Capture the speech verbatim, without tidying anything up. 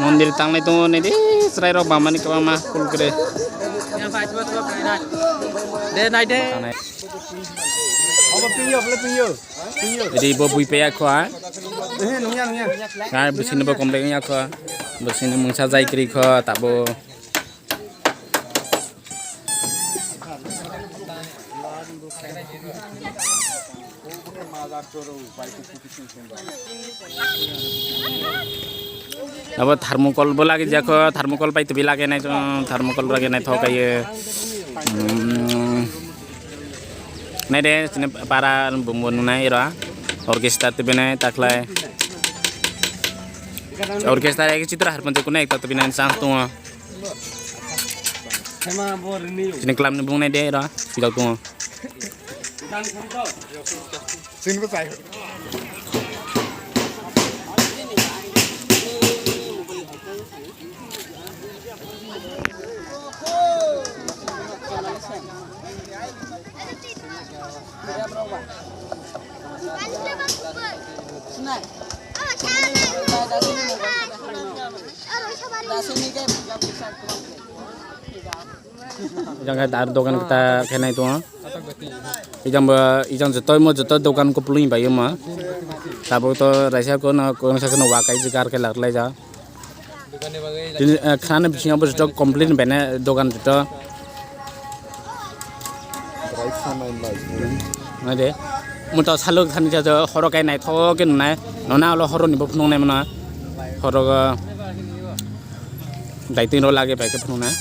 Mondir tanglai tongo, nai de, chwrai rok bamani kwbangma, kul kwrwi. De, nai de. Obo pingyo, obo pingyo. Pingyo. Ri bo bui paya kho, ha? Eh, nungya, nungya. Ngai, bisini bo komplek ya kho. Bisini mungsa jai kri kho, tabo. Abo thermocol bo lagi jakho, thermocol pai tubi lagi nai, thermocol lagi nai thok kaye. Hmm. Nai de, sini para bumbo nunai ro. Orchestra tubi nai takhlai. Orchestra eki chitra harpan kunai ekta tubi nai chance tongo. Sini club ni bung nai de ro, sida tongo. Ijang khe dar dogan kita khenai tongo. Ijang ba, ijang joto mo joto dogan ko pulung bai ma. Tabuk to raisa ko na ko sa ko wa kai jigar khe lak lai ja. Tini, eh, khana bisingo bo joto complete bene dogan joto. Nai de. Muta saluk thani ja jo horo kai nai tho ke nai. Nona alo horo ni bo phunung nai mana. Horo ga daiting ro lage bai ke phunung nai.